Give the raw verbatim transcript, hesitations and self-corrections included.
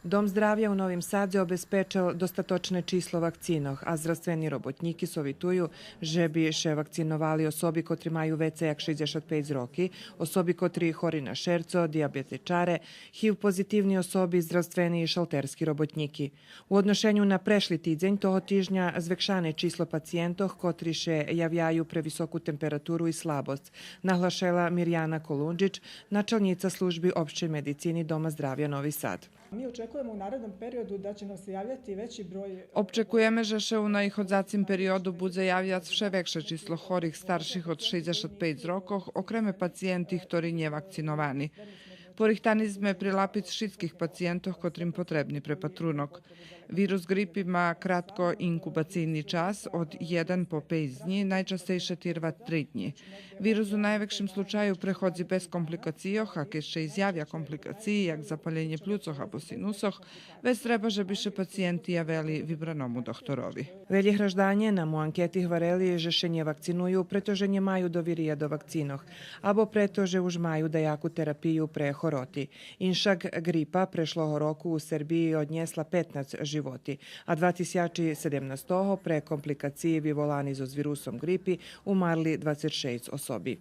Дом здравя у Новим Садзе обезпечел достаточне число вакцинох, а здравствени роботнїки совитую же би ше вакциновали особи котри маю вецей як шейдзешат пейц роки, особи котри хори на шерцо, диябетичаре, хив позитивни особи, здравствени и шалтерски роботнїки. У одношеню на прешли тидзень того тижня звекшане число пациєнтох котри ше явяю пре високу температуру и слабосц, наглашела Миряна Колунджич, началнїца служби општей медицини Дома здравя Нови Сад. Ми очекујемо у наредном периоду да ће нам се јављати већи број... Обчекуєме же ше у наиходзацим периоду будзе явяц вше векше число хорих старших од шейдзешат пейц рокох, окреме пациєнти хтори нє вакциновани. Порихтани зме прилапиц шицких пациєнтох котрим потребни препатрунок. Вирус грипи ма кратко инкубацийни час од єден по пейц днї, найчастейше тирва три днї. Вирус у найвекшим случаю преходзи без компликацийох, а кед ше и зявя компликациї, як запаленє плюцох або синусох, вец треба же би ше пациєнти явели вибраному дохторови. Велї гражданє нам у анкети гварели же ше нє вакциную прето же нє маю довирия до вакцинох, або прето же уж маю даяку терапию пре хороти. Иншак, грипа прешлого року у Сербиї однєсла петнац животи, а два тисячи седемнастого пре компликациї виволани зоз вирусом грипи умарли двацец шейсц особи.